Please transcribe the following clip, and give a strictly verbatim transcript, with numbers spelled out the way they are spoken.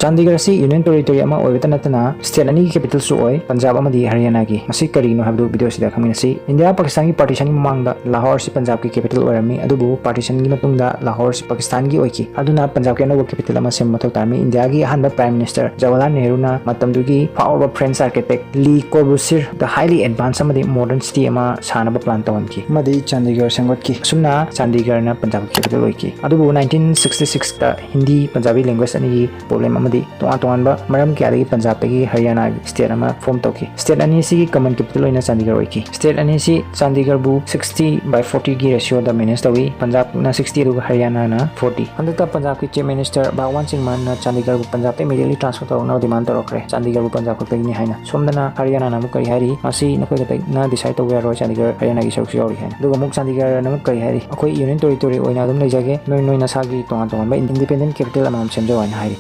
ꯆꯥꯟꯗꯤꯒꯔ ꯑꯁꯤ union territory ꯑꯃ ꯑꯣꯏꯕꯇ ꯅꯠꯇꯅ ꯁ꯭ꯇꯦꯠ ꯑꯅꯤꯒꯤ ꯀꯦꯄꯤꯇꯜꯁꯨ ꯑꯣꯏ, ꯄꯟꯖꯥꯕ ꯑꯃꯗꯤ ꯍꯔꯤꯌꯥꯅꯥꯒꯤ꯫ ꯃꯁꯤ ꯀꯔꯤꯅꯣ ꯍꯥꯏꯕꯗꯨ ꯚꯤꯗꯤꯑꯣ ꯑꯁꯤꯗ ꯈꯪꯃꯤꯟꯅꯁꯤ꯫ ꯏꯟꯗꯤꯌꯥ ꯄꯥꯀꯤꯁꯇꯥꯟꯒꯤ ꯄꯥꯔꯇꯤꯁꯟꯒꯤ ꯃꯃꯥꯡꯗ ꯂꯥꯍꯣꯔ ꯑꯁꯤ ꯄꯟꯖꯥꯕꯀꯤ ꯀꯦꯄꯤꯇꯜ ꯑꯣꯏꯔꯝꯃꯤ, ꯑꯗꯨꯕꯨ ꯄꯥꯔꯇꯤꯁꯟꯒꯤ ꯃꯇꯨꯡꯗ ꯂꯥꯍꯣꯔ ꯑꯁꯤ ꯄꯥꯀꯤꯁꯇꯥꯟꯒꯤ ꯑꯣꯏꯈꯤ꯫ ꯑꯗꯨꯅ ꯄꯟꯖꯥꯕꯀꯤ ꯑꯅꯧꯕ ꯀꯦꯄꯤꯇꯜ ꯑꯃ ꯁꯦꯝꯕ ꯃꯊꯧ ꯇꯥꯔꯝꯃꯤ꯫ ꯏꯟꯗꯤꯌꯥꯒꯤ ꯑꯍꯥꯟꯕ ꯄ꯭ꯔꯥꯏꯝ ꯃꯤꯅꯤꯁꯇꯔ ꯖꯋꯥꯍꯔꯂꯥꯜ ꯅꯦꯍꯔꯨꯅ ꯃꯇꯝꯗꯨꯒꯤ ꯐꯥꯎꯔꯕ ꯐ꯭ꯔꯦꯟꯁ ꯑꯥꯔꯀꯤꯇꯦꯛ ꯂꯤ ꯀꯣꯔꯕꯨꯁꯤꯔ ꯗ highly advanced ꯑꯃꯗꯤ ꯃꯣꯗꯔꯟ ꯁꯤꯇꯤ ꯑꯃ ꯁꯥꯅꯕ ꯄ꯭ꯂꯥꯟ ꯇꯧꯍꯟꯈꯤ ꯑꯃꯗꯤ ꯆꯥꯟꯗꯤꯒꯔ ꯁꯦꯝꯒꯠꯈꯤ꯫ ꯑꯁꯨꯝꯅ ꯆꯥꯟꯗꯤꯒꯔꯅ ꯄꯟꯖꯥꯕꯀꯤ ꯀꯦꯄꯤꯇꯜ ꯑꯣꯏꯈꯤ꯫ ꯑꯗꯨꯕꯨ ꯅꯥꯏꯟꯇꯤꯟ ꯁꯤꯛꯁꯇꯤ ꯁꯤꯛꯁꯇ ꯍꯤꯟꯗꯤ ꯄꯟꯖꯥꯕꯤ ꯂꯦꯡꯒ꯭ꯋꯦꯖ ꯑꯅꯤꯒꯤ ꯄ꯭ꯔꯣꯕ꯭ꯂꯦꯝ ꯑꯃꯗꯤ ꯇꯣꯉꯥꯟ ꯇꯣꯉꯥꯟꯕ ꯃꯔꯝ ꯀꯌꯥꯗꯒꯤ ꯄꯟꯖꯥꯕꯇꯒꯤ ꯍꯔꯤꯌꯥꯅꯥꯒꯤ ꯁ꯭ꯇꯦꯠ ꯑꯃ ꯐꯣꯔꯝ ꯇꯧꯈꯤ꯫ ꯁ꯭ꯇꯦꯠ ꯑꯅꯤ ꯑꯁꯤꯒꯤ ꯀꯃꯟ ꯀꯦꯄꯤꯇꯜ ꯑꯣꯏꯅ ꯆꯥꯟꯗꯤꯒꯔ ꯑꯣꯏꯈꯤ꯫ ꯁ꯭ꯇꯦꯠ ꯑꯅꯤ ꯑꯁꯤ ꯆꯥꯟꯗꯤꯒꯔꯕꯨ ꯁꯤꯛꯁꯇꯤ ꯕꯥꯏ ꯐꯣꯔꯇꯤꯒꯤ ꯔꯦꯁꯤꯌꯣꯗ ꯃꯦꯅꯦꯖ ꯇꯧꯏ꯫ ꯄꯟꯖꯥꯕꯅ ꯁꯤꯛꯁꯇꯤ ꯑꯗꯨꯒ ꯍꯔꯤꯌꯥꯅꯥꯅ ꯐꯣꯔꯇꯤ꯫ ꯍꯟꯗꯛꯇ ꯄꯟꯖꯥꯕꯀꯤ ꯆꯤꯐ ꯃꯤꯅꯤꯁꯇꯔ ꯚꯒꯋꯥꯟ ꯁꯤꯡ ꯃꯥꯟꯅ ꯆꯥꯟꯗꯤꯒꯔꯕꯨ ꯄꯟꯖꯥꯕꯇ ꯏꯃꯤꯗꯤꯌꯦꯠꯂꯤ ꯇ꯭ꯔꯥꯟꯁꯐꯔ ꯇꯧꯔꯛꯅꯕ ꯗꯤꯃꯥꯟ ꯇꯧꯔꯛꯈ꯭ꯔꯦ꯫ ꯆꯥꯟꯗꯤꯒꯔꯕꯨ ꯄꯟꯖꯥꯕ ꯈꯛꯇꯒꯤꯅꯤ ꯍꯥꯏꯅ꯫ ꯁꯣꯝꯗꯅ ꯍꯔꯤꯌꯥꯅꯥꯅ ꯑꯃꯨꯛ ꯀꯔꯤ ꯍꯥꯏꯔꯤ? ꯃꯁꯤ ꯅꯈꯣꯏ ꯈꯛꯇꯅ ꯗꯤꯁꯥꯏꯗ ꯇꯧꯕ ꯌꯥꯔꯣꯏ, ꯆꯥꯟꯗꯤꯒꯔ ꯍꯔꯤꯌꯥꯅꯥꯒꯤ ꯁꯔꯨꯛꯁꯨ ꯌꯥꯎꯔꯤ ꯍꯥꯏꯅ꯫ ꯑꯗꯨꯒ ꯑꯃꯨꯛ ꯆꯥꯟꯗꯤꯒꯔꯅ ꯑꯃꯨꯛ ꯀꯔꯤ ꯍꯥꯏꯔꯤ? ꯑꯩꯈꯣꯏ ꯌꯨꯅꯤꯌꯟ ꯇꯦꯔꯤꯇꯣꯔꯤ ꯑꯣꯏꯅ ꯑꯗꯨꯝ ꯂꯩꯖꯒꯦ, ꯅꯣꯏ ꯅꯣꯏ ꯅꯁꯥꯒꯤ ꯇꯣꯉꯥꯟ ꯇꯣꯉꯥꯟꯕ ꯏꯟꯗꯤꯄꯦꯟꯗꯦꯟ ꯀꯦꯄꯤꯇꯜ ꯑꯃꯃꯝ ꯁꯦꯝꯖꯧ ꯍꯥꯏꯅ ꯍꯥꯏꯔꯤ꯫